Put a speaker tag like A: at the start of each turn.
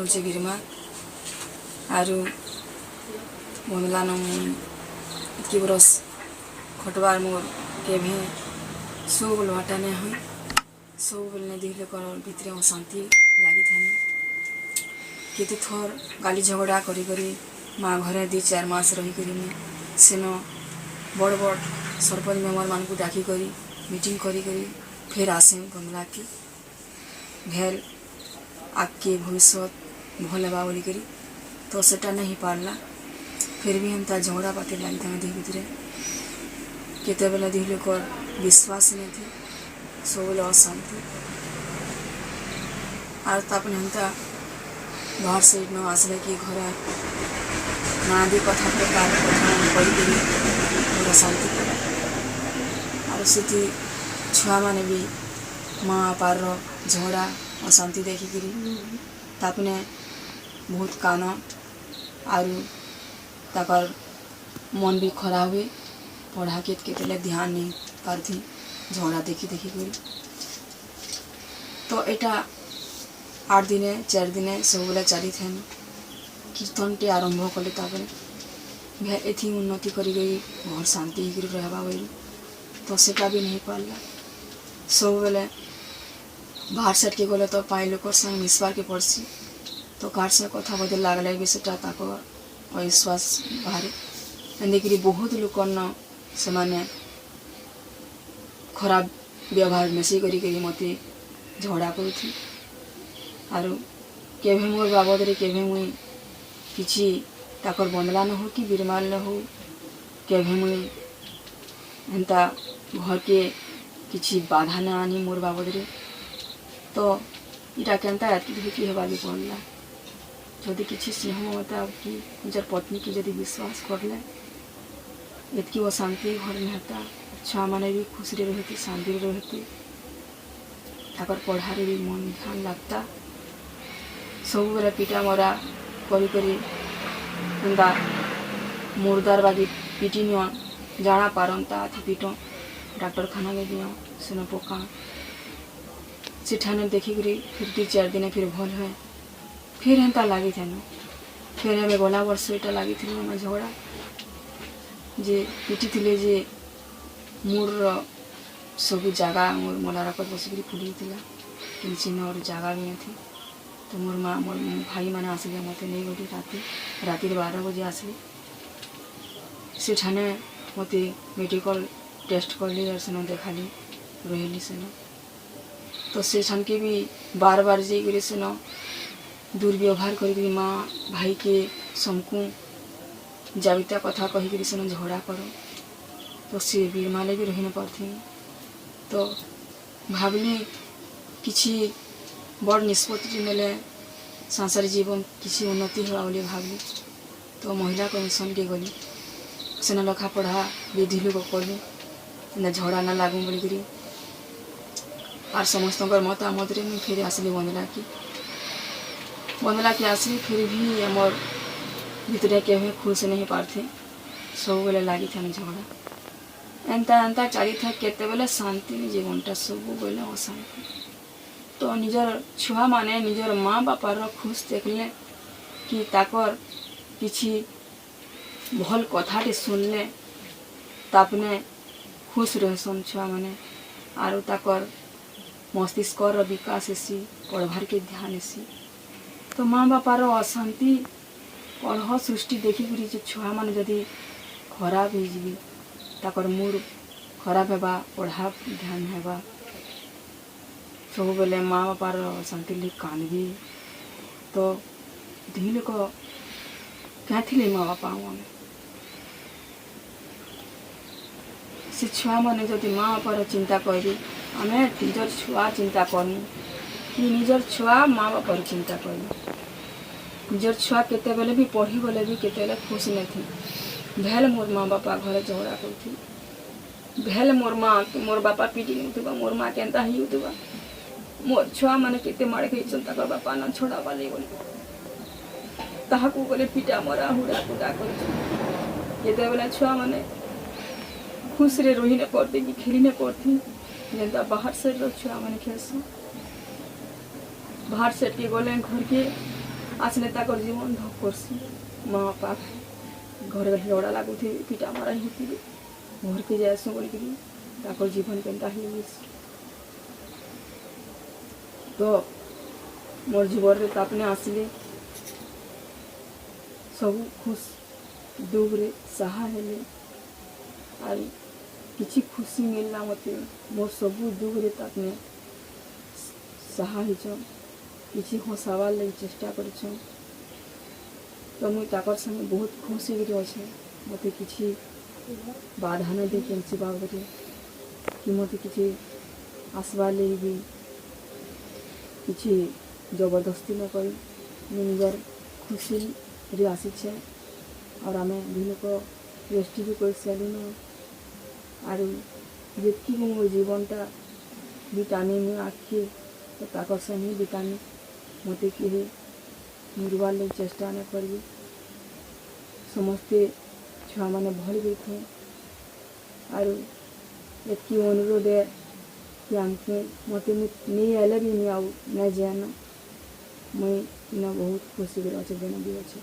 A: ହଉଛେ ବିରମା। ଆରୁ ବନ୍ଦଲାନ ମୁଇଁ ଏତ୍କି ବରଷ ଖଟବାର୍ ମୋର୍ କେଭେ ସୋ ବୋଲବାଟା ନାଇଁ ହୁଏ। ସବୁବେଲେ ଦୁଇ ଲୋକର ଭିତରେ ଅଶାନ୍ତି ଲାଗିଥାନି। କେତେ ଥର ଗାଲି ଝଗଡ଼ା କରି କରି ମା ଘରେ 2-4 ମାସ ରହିକରି ମୁଇଁ ସେନ ବଡ଼ ବଡ଼ ସରପଞ୍ଚ ମେମ୍ବରମାନଙ୍କୁ ଡାକିକରି, ମିଟିଂ କରି କରି ଫେର୍ ଆସେ ବନ୍ଦଲାକେ, ଭେଲ୍ ଆଗ୍କେ ଭବିଷ୍ୟତ ଭଲ୍ ହେବା ବୋଲିକରି। ତ ସେଟା ନାଇଁ ହେଇପାରଲା। ଫେର୍ ବି ହେନ୍ତା ଝଗଡ଼ା ପାତି ଲାଗିଥାଏ ଦୁଇ ଭିତରେ। କେତେବେଲେ ଦୁଇ ଲୋକର ବିଶ୍ୱାସ ନାଇଥି, ସବୁବେଲେ ଅଶାନ୍ତି। ଆର୍ ତାପରେ ହେନ୍ତା ବାହାର ସାଇଡ଼୍ ନ ଆସିଲେ କି ଘରେ ନାନାଦି କଥା ପ୍ରକାର କଥା କହିକରି ଘର ଅଶାନ୍ତି କରେ। ଆରୁ ସେଠି ଛୁଆମାନେ ବି ମା ବାପାର ଝଗଡ଼ା ଅଶାନ୍ତି ଦେଖିକିରି ତାପରେ ବହୁତ କାନ ଆରୁ ତାକର୍ ମନ୍ ବି ଖରାପ ହୁଏ। ପଢ଼ାକେ କେତେବେଲେ ଧ୍ୟାନ ନେଇ ପାରଥି ଝଗଡ଼ା ଦେଖି ଦେଖିକରି। ତ ଏଇଟା 8 ଦିନେ 4 ଦିନେ ସବୁବେଲେ ଚାଲିଥାଏନ। କୀର୍ତ୍ତନଟେ ଆରମ୍ଭ କଲେ ତାପରେ ଏଥି ଉନ୍ନତି କରିକରି ଘର ଶାନ୍ତି ହେଇକରି ରହେବା ବୋଲି, ତ ସେଟା ବି ନେଇ ହେଇପାରଲା। ସବୁବେଲେ ବାହାର ସାଇଡ଼୍କେ ଗଲେ ତ ପାଇ ଲୋକର୍ ସାଙ୍ଗେ ମିଶବାର୍କେ ପଡ଼୍ସି। ତ କାହାର ସାଙ୍ଗେ କଥା ବଦେ ଲାଗଲେ ବି ସେଟା ତାକର୍ ଅବିଶ୍ୱାସ ବାହାରେ। ଏନ୍ତିକିରି ବହୁତ ଲୋକର୍ନ ସେମାନେ ଖରାପ ବ୍ୟବହାର ମିଶେଇ କରି କରି ମତେ ଝଗଡ଼ା କରୁଥି। ଆରୁ କେଭେ ମୋର୍ ବାବଦରେ କେଭେ ମୁଇଁ କିଛି ତାକର୍ ବନ୍ଦଲା ନ ହଉ କି ବିରମାଲ ନ ହଉ, କେଭେ ମୁଇଁ ହେନ୍ତା ଘରକେ କିଛି ବାଧା ନା ଆନି ମୋର୍ ବାବଦରେ। ତ ଇଟା କେନ୍ତା ଏତ୍କି ଧୁକି ହେବାକେ ପଡ଼ଲା? ଯଦି କିଛି ସ୍ନେହ ମମତା କି ନିଜର ପତ୍ନୀକି ଯଦି ବିଶ୍ୱାସ କରଲେ, ଏତ୍କି ଅଶାନ୍ତି ଘରେ ନାଇଁ ହେତା। ଛୁଆମାନେ ବି ଖୁସିରେ ରହେତି, ଶାନ୍ତିରେ ରହେତି, ତାକର୍ ପଢ଼ାରେ ବି ମନ ଧ୍ୟାନ ଲାଗତା। ସବୁବେଲେ ପିଟା ମରା କରି କରି ହେନ୍ତା ମୁର୍ଦାର ବାଗି ପିଟି ନିଅନ୍, ଜାଣା ପାରନ୍ତା ଆଥି ପିଟନ୍, ଡାକ୍ତରଖାନାକେ ଦିଅନ୍, ସେନ ପକାନ୍। ସେଠାନେ ଦେଖିକରି ଫିର୍ 2-4 ଦିନେ ଫିର୍ ଭଲ୍ ହୁଏ, ଫିର୍ ହେନ୍ତା ଲାଗିଥାନ। ଫେର୍ ଏବେ ଗଲା ବର୍ଷ ଏଇଟା ଲାଗିଥିଲୁ ଆମେ ଝଗଡ଼ା ଯେ ପିଟିଥିଲେ ଯେ ମୋର୍ ସବୁ ଜାଗା ମୋର୍ ମଲାରକତ ବସିକରି ଫୁଲିଥିଲା। କିଞ୍ଚି ଜାଗା ବି ନଥି। ତ ମୋର୍ ମା, ମୋର୍ ଭାଇମାନେ ଆସିଲେ, ମୋତେ ନେଇଗଲେ। ରାତିରେ 12 ବଜେ ଆସିଲେ। ସେଠାନେ ମୋତେ ମେଡ଼ିକାଲ ଟେଷ୍ଟ କଲି ଆର୍ ସେନ ଦେଖାଲି, ରହିଲି ସେନ। ତ ସେଠାନକେ ବି ବାର ବାର ଯାଇକରି ସେନ ଦୁର୍ବ୍ୟବହାର କରିକିରି ମା ଭାଇକେ ସମକୁ ଜାବିତା କଥା କହିକିରି ସେନ ଝଗଡ଼ା କର। ତ ସେ ବିରମାଲେ ବି ରହି ନ ପାରୁଥି। ତ ଭାବିଲି କିଛି ବଡ଼ ନିଷ୍ପତ୍ତି ନେଲେ ସଂସାର ଜୀବନ କିଛି ଉନ୍ନତି ହେବା ବୋଲି ଭାବିଲି। ତ ମହିଳା କମିଶନକେ ଗଲି, ସେନ ଲେଖା ପଢ଼ା ବିଧି ଲୋକ କଲି, ଏନ୍ତା ଝଗଡ଼ା ନା ଲାଗୁ ବୋଲିକିରି। ଆର୍ ସମସ୍ତଙ୍କର ମତାମତରେ ମୁଇଁ ଫେରି ଆସିଲି ବନ୍ଦଲାକି। ବନ୍ଦଲାକି ଆସିଲି, ଫିର୍ ବି ଆମର୍ ଭିତରେ କେବେ ଖୁସ୍ ନାଇଁ ହେଇପାରଥି। ସବୁବେଲେ ଲାଗିଥାନ ଝଗଡ଼ା। ଏନ୍ତା ଏନ୍ତା ଚାଲିଥାଏ। କେତେବେଲେ ଶାନ୍ତି ନି ଜୀବନଟା, ସବୁବେଲେ ଅଶାନ୍ତି। ତ ନିଜର ଛୁଆମାନେ ନିଜର ମା ବାପାର ଖୁସ୍ ଦେଖିଲେ କି ତାକର୍ କିଛି ଭଲ୍ କଥାଟେ ଶୁନଲେ, ତାପରେ ଖୁସ୍ ରହେସନ୍ ଛୁଆମାନେ। ଆରୁ ତାକର୍ ମସ୍ତିଷ୍କର ବିକାଶ ହେସି, ପଢ଼ବାର୍କେ ଧ୍ୟାନ ହେସି। ତ ମା ବାପାର ଅଶାନ୍ତି, କଳହ ସୃଷ୍ଟି ଦେଖିକରି ଯେ ଛୁଆମାନେ ଯଦି ଖରାପ ହେଇଯିବେ, ତାକର୍ ମୁଡ୍ ଖରାପ ହେବା, ପଢ଼ା ଧ୍ୟାନ ହେବା, ସବୁବେଲେ ମା ବାପାର ଅଶାନ୍ତି ଲାଗି କାନ୍ଦବି। ତ ଦୁହିଁ ଲୋକ କାଁ ଥିଲେ ମା ବାପା ଆମେ? ସେ ଛୁଆମାନେ ଯଦି ମା ବାପାର ଚିନ୍ତା କରିବେ, ଆମେ ନିଜର ଛୁଆ ଚିନ୍ତା କରମୁ କି ନିଜର ଛୁଆ ମା ବାପାର ଚିନ୍ତା କରିବେ? ନିଜର ଛୁଆ କେତେବେଲେ ବି ପଢ଼ିଗଲେ ବି କେତେବେଲେ ଖୁସି ନାଇଥି। ଭେଲ ମୋର୍ ମା ବାପା ଘରେ ଝଗଡ଼ା କରୁଥିବେ, ଭେଲ ମୋର୍ ମା ମୋର୍ ବାପା ପିଟି ନଉଥିବା, ମୋର୍ ମା କେନ୍ତା ହେଇଯାଉଥିବା, ମୋର୍ ଛୁଆମାନେ କେତେ ମାଡ଼ ଖାଇଛନ୍ ତାଙ୍କର ବାପା ନ ଛଡ଼ାବା ଲାଗି ବୋଲି। ତାହାକୁ ଗଲେ ପିଟା ମରା ହୁଡ଼ା କୁଟା କରୁଛନ୍। ଯେତେବେଲେ ଛୁଆମାନେ ଖୁସିରେ ରହି ନାଇଁ ପାରତି କି ଖେଲି ନାଇଁ ପାରତି, ଯେନ୍ତା ବାହାର ସାଇଡ଼୍ର ଛୁଆମାନେ ଖେଲ୍ସନ୍। ବାହାର ସାଇଡ଼୍କେ ଗଲେ ଘରକେ ଆସିଲେ ତାକର ଜୀବନ ଧକ୍ କରସି। ମା ବାପା ଘରେ ଝଗଡ଼ା ଲାଗୁଥିବେ, ପିଟା ମରା ହେଉଥିବେ, ଘରକେ ଯାଏସୁଁ ବୋଲିକିରି ତାକର ଜୀବନ କେନ୍ତା ହେଇଯାଏସି। ତ ମୋର୍ ଜୀବନରେ ତାପନେ ଆସିଲେ, ସବୁ ଖୁସ୍ ଦୁଃଖରେ ସାହା ହେଲେ ଆରୁ କିଛି ଖୁସି ମିଳିଲା ମୋତେ। ମୋର୍ ସବୁ ଦୁଃଖରେ ତାପନେ ସାହା ହେଇଛନ୍, କିଛି ହସାବାର୍ ଲାଗି ଚେଷ୍ଟା କରିଛନ୍। ତ ମୁଇଁ ତାକର୍ ସାଙ୍ଗେ ବହୁତ ଖୁସି ହେଇକିରି ଅଛେ। ମୋତେ କିଛି ବାଧା ନାଇଁ ଦେଇ କେନ୍ସି ବାବଦରେ କି ମୋତେ କିଛି ଆସବାର୍ ଲାଗି ବି କିଛି ଜବରଦସ୍ତି ନ କରି ମୁଇଁ ନିଜର ଖୁସିରେ ଆସିଛେ। ଆର୍ ଆମେ ଦୁଇ ଲୋକ ରେଜିଷ୍ଟ୍ରି ବି କରିସାରିଲୁନ। ଆରୁ ଯେତ୍କି ବି ମୋ ଜୀବନଟା ବିତାମି ମୁଇଁ ଆଗ୍କେ, ତ ତାକର୍ ସାଙ୍ଗେ ହିଁ ବିତାମି। ମୋତେ କେହି ମିଲବାର୍ ଲାଗି ଚେଷ୍ଟା ନାଇଁ କରିବେ। ସମସ୍ତେ ଛୁଆମାନେ ଭଲ୍ ବି ଥନ୍। ଆରୁ ଏତ୍କି ଅନୁରୋଧ ଏ କି ଆମକୁ ମୋତେ ମୁଇଁ ନେଇ ଆଇଲେ ବି ମୁଇଁ ଆଉ ନାଇଁ ଯାଏନ। ମୁଇଁ ଇନ ବହୁତ ଖୁସିରେ ଅଛେ, ଯେନେ ବି ଅଛେ।